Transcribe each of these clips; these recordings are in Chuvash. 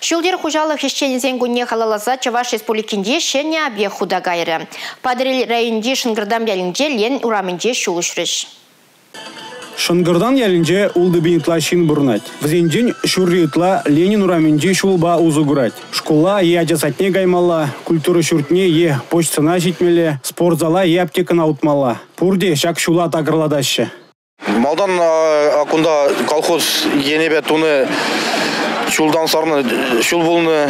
Ҫул-йӗр хуҫалӑх ӗҫченӗсен кунне халалласа Чӑваш Республикинче ҫӗнӗ объект хута кайрӗ. Патӑрьел районӗнчи Шӑнкӑртам ялӗнче Ленин урамӗнче ҫул уҫрӗҫ. Шӑнкӑртам ялӗнче 6 000 ытла ҫын пурӑнать. Вӗсенчен ҫурри ытла Ленин урамӗнчи ҫулпа усӑ курать. Шкула е ача садне каймалла, культура ҫуртне е почтӑна ҫитмелле, спортзала е аптекӑна утмалла. Пурте ҫак ҫула такӑрлатаҫҫӗ. Малтан кунта колхоз енӗпе тунӑ ҫултан сарнӑ ҫул пулнӑ.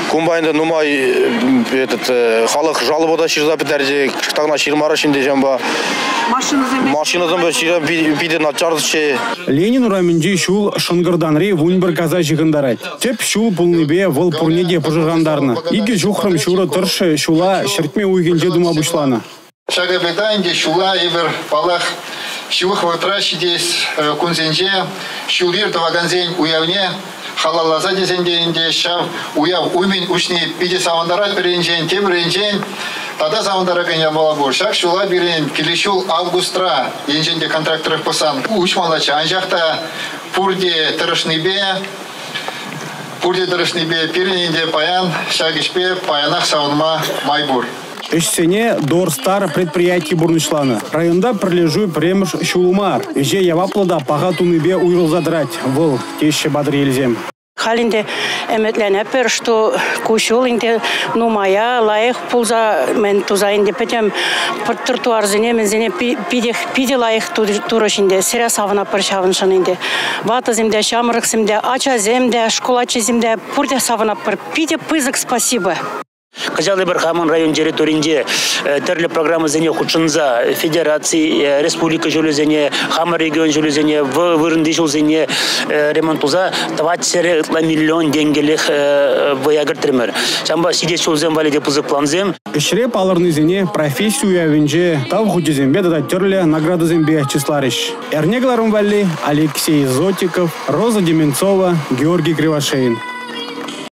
Кунпа ӗнтӗ нумай халӑх жалоба та ҫырса пӗтерчӗ, тагна ҫырмарӗҫ ӗнтӗ ҫавӑнпа. Машинӑсемпе ҫырса питӗ начарччӗ. Ленин урамӗнчи ҫул Шӑнкӑртамри 11 каса ҫыхӑнтарать. Тӗп ҫул пулнипе вӑл пурне те пӑшӑрхантарнӑ. 2,5 ҫухрӑм тӑршшӗ ҫула ҫӗртме уйӑхӗнче тума пуҫланӑ. Ҫак объекта ӗнтӗ ҫула эпир, паллах, ҫывӑх вӑхӑтра ҫитес кунсенче ҫул-йӗр тӑвакансен уявне халалласа тесен те ӗнтӗ ҫав уяв умӗн уҫни питӗ савӑнтарать пӗр енчен, тепӗр енчен тата савӑнтаракан япала пур. Ҫак ҫула пирӗн килес ҫул августра енчен те контракт тӑрӑх пӑхсан уҫмаллаччӗ, анчах та пурте тӑрӑшнипе пирӗн ӗнтӗ паян ҫак ӗҫпе паянах савӑнма май пур. Ӗҫсене «Дорстар» предприяти пурнӑҫланӑ. Районта пӗрлешӳ пӗрремӗш ҫул мар. Ӗҫе яваплӑ та паха тунипе уйрӑлса тӑрать вӑл, теҫҫӗ патӑрьелсем. Халь ӗнтӗ ӗмӗтленетпӗр, что ку ҫул ӗнтӗ нумая лайӑх пулса мӗн туса ӗнтӗ пӗтӗм тротуарсене мӗнсене питӗ лайӑх турӗҫ ӗнтӗ. Сире савӑнатпӑр ҫавӑншӑн ӗнтӗ. Ватӑсем те, ҫамрӑксем те, ачасем те, шкул ачисем те пурте савӑнатпӑр. Питӗ пысӑк спасибо. Кӑҫал эпир хамӑр район территоринче тӗрлӗ программӑсене хутшӑнса федераци, республика ҫулӗсене, хамӑр регион ҫулӗсене, вырӑнти ҫулсене ремонт туса 400 ытла миллион тенкӗлӗх вӑя кӗртрӗмӗр. Ҫавӑнпа ҫитес ҫулсем валли те пысӑк плансем. Ӗҫре палӑрнисене професси уявӗнче тав хучӗсемпе тата тӗрлӗ наградӑсемпе чысларӗҫ. Эрне кӑларӑм валли Алексей Зотиков, Роза Деменцова, Георгий Кривошеин.